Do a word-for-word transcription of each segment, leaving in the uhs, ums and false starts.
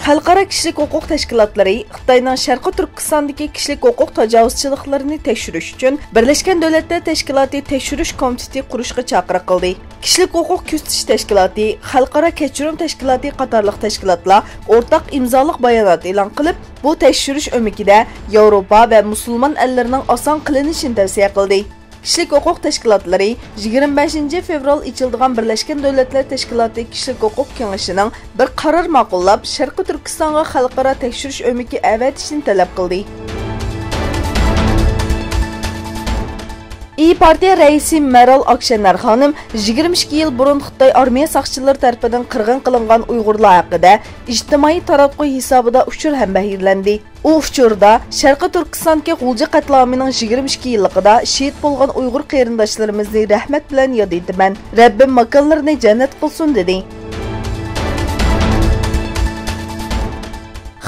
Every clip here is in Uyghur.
خەلقئارا كىشىلىك ھوقۇق تەشكىلاتلىرى خىتاينىڭ شەرقىي تۈركىستاندىكى كىشىلىك ھوقۇق تاجاۋۇزچىلىقلىرىنى تەكشۈرۈش ئۈچۈن بىرلەشكەن دۆلەتلەر تەشكىلاتى تەكشۈرۈش كومىتېتى قۇرۇشقا چاقىرىق قىلدى. كىشىلىك ھوقۇق كۆزىتىش تەشكىلاتى، خەلقئارا كەچۈرۈم تەشكىلاتى قاتارلىق تەشكىلاتلار ئورتاق ئىمزالىق بايانات ئېلان قىلىپ، بۇ تەكشۈرۈش ئۆمىكىدە ياۋروپا ۋە مۇسۇلمان ئەللىرىنىڭ ئاسان قىلىنىشىنى تەۋسىيە قىلدى. كىشىلىك ھوقۇق تەشكىلاتلىرى يىگىرمە بەشىنچى فېۋرال ئېچىلىدىغان بىرلەشكەن دۆلەتلەر تەشكىلاتى كىشىلىك ھوقۇق كېڭىشىنىڭ بىر قارار ماقۇللاپ، شەرقىي تۈركىستانغا خەلقئارا تەكشۈرۈش ئۆمىكى ئەۋەتىشنى تەلەپ قىلدى. ئىيى پارتىيە رەئىسى مەرال ئاكشەنەر خانىم يىگىرمە ئىككى يىل بۇرۇن خىتاي ئارمىيە ساقچىلىرى تەرىپىدىن قىرغىن قىلىنغان ئۇيغۇرلار ھەققىدە ئىجتىمائىي تاراتقۇ ھېسابىدا ئۇچۇر ھەمبەھىرلەندى. ئۇ ئۇچۇردا شەرقىي تۈركىستاندىكى غۇلجا قەتلىئامىنىڭ يىگىرمە ئىككى يىللىقىدا شېھىت بولغان ئۇيغۇر قېرىنداشلىرىمىزنى رەھمەت بىلەن ياد ئېتىمەن، رەببىم ماكانلىرىنى جەننەت قىلسۇن، دېدى.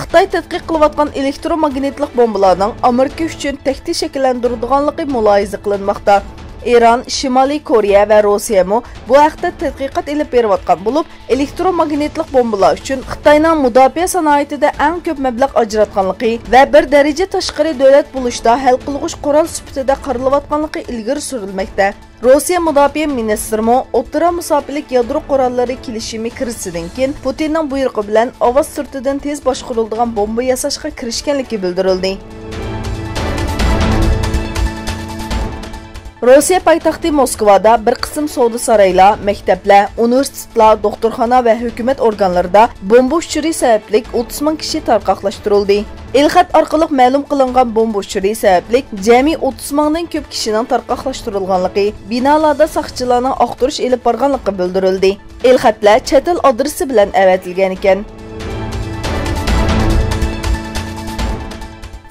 خىتاي تەتقىق قىلىۋاتقان ئېلېكتروماگنىتلىق بومبىلارنىڭ ئامېرىكا ئۈچۈن تەھدىت شەكىللەندۈرىدىغانلىقى مۇلاھىزە قىلىنماقتا. ئىران، شىمالىي كورېيە ۋە روسىيەمۇ بۇ ھەقتە تەتقىقات ئېلىپ بېرىۋاتقان بولۇپ، ئېلېكتروماگنىتلىق بومبىلار ئۈچۈن خىتاينىڭ مۇداپىئە سانائىتىدە ئەڭ كۆپ مەبلەغ ئاجراتقانلىقى ۋە بىر دەرىجە تاشقىرى دۆلەت بولۇشتا ھەل قىلغۇچ قورال سۈپىتىدە قارىلىۋاتقانلىقى ئىلگىرى سۈرۈلمەكتە. روسىيە مۇداپىئە مىنىستىرىمۇ ئوتتۇرا مۇساپىلىك يادرو قوراللىرى كېلىشىمى كىرىزىسىدىن كېيىن پۇتىننىڭ بۇيرۇقى بىلەن ئاۋاز سۈرئىتىدىن تېز باشقۇرۇلىدىغان بومبا ياساشقا كىرىشكەنلىكى بىلدۈرۈلدى. روسىيە پايتەختى موسكۋادا بىر قىسىم سودا سارايلار، مەكتەپلەر، ئۇنىۋېرسىتېتلار، دوختۇرخانا ۋە ھۆكۈمەت ئورگانلىرىدا بومبا ئۇچۇرى سەۋەبلىك ئوتتۇز مىڭ كىشى تارقاقلاشتۇرۇلدى. ئېلخەت ئارقىلىق مەلۇم قىلىنغان بومبا ئۇچۇرى سەۋەبلىك جەمئىي ئوتتۇز مىڭدىن كۆپ كىشىنىڭ تارقاقلاشتۇرۇلغانلىقى، بىنالاردا ساقچىلارنىڭ ئاختۇرۇش ئېلىپ بارغانلىقى بىلدۈرۈلدى. ئېلخەتلەر چەت ئەل ئادرېسى بىلەن ئەۋەتىلگەن ئىكەن.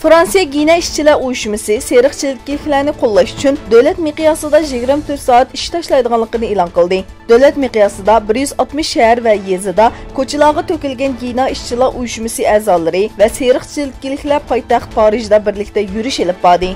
فرانسىيە گىنە ئىشچىلار ئۇيۇشمىسى سېرىق چېلىكلىكلەرنى قوللاش ئۈچۈن دۆلەت مىقياسىدا يىگىرمە تۆت سائەت ئىش تاشلايدىغانلىقىنى ئېلان قىلدى. دۆلەت مىقياسىدا بىر يۈز ئاتمىش شەھەر ۋە يېزىدا كوچىلارغا تۆكۈلگەن گىنا ئىشچىلار ئۇيۇشمىسى ئەزالىرى ۋە سېرىق چېلىكلىكلەر پايتەخت پارىژدا بىرلىكتە يۈرۈش ئېلىپ باردى.